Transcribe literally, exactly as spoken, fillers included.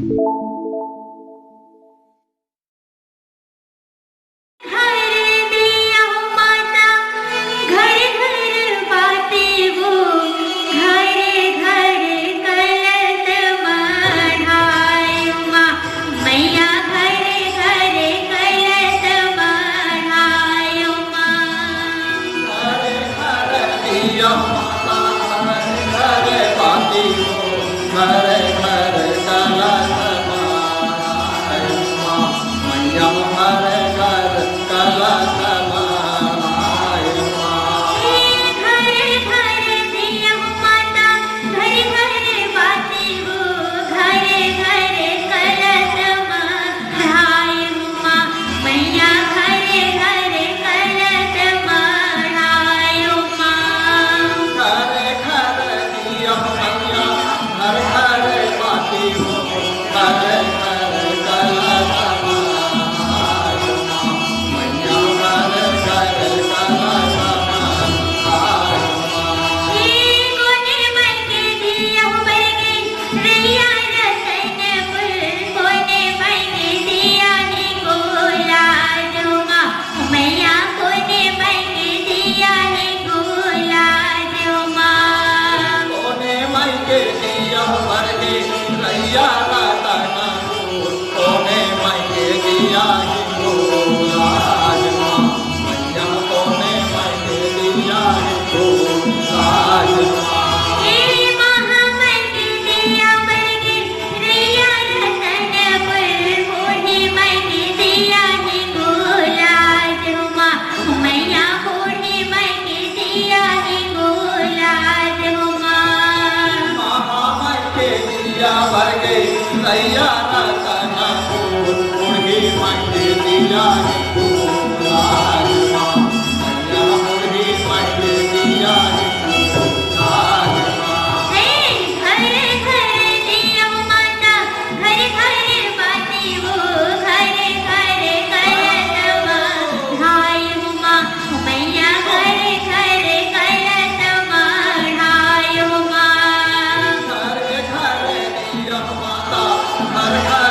घर दिया माता, घर घर बाती वो, घर घर कलत मढ़ायो माँ। मैया घर घर कलत मढ़ायो माँ। घर घर दिया माता, घर घर बाती वो, घर घर कलत मढ़ायो माँ। मैया घर घर कलत मढ़ायो माँ। हे घर घर दिया माता, घर घर बाती वो, घर घर कलत मढ़ायो माँ। मैया घर घर कलत मढ़ायो माँ। घर घर दिया मैया, घर घर बाती वो, घर घर कलत मढ़ायो माँ। मैया घर घर कलत मढ़ायो माँ। हे कोने माई के दिया बरगे, रैया रतनपुर, कोने माई के दिया हिंगोला जो माँ। मैया कोने माई के दिया हिंगोला जो माँ। कोने माई के दिया बरगे, रैया रतनपुर, कोने माई के दिया हिंगोला जो माँ। मैया कोने माई के दिया हिंगोला जो माँ। हे महामाई के दिया बरगे, रैया रतनपुर, कोने माई के दिया हिंगोला जो माँ। मैया कोने माई के दिया हिंगोला जो माँ। महामाई के दिया बरगे, रैया रतनपुर, बूढ़ी माई के दिया हिंगोला जो माँ। मैया बूढ़ी माई के दिया हिंगोला जो माँ। हे घर घर दिया माता, घर घर बाती वो, घर घर कलत मढ़ायो माँ। मैया घर घर कलत मढ़ायो माँ। घर घर दिया माता, घर घर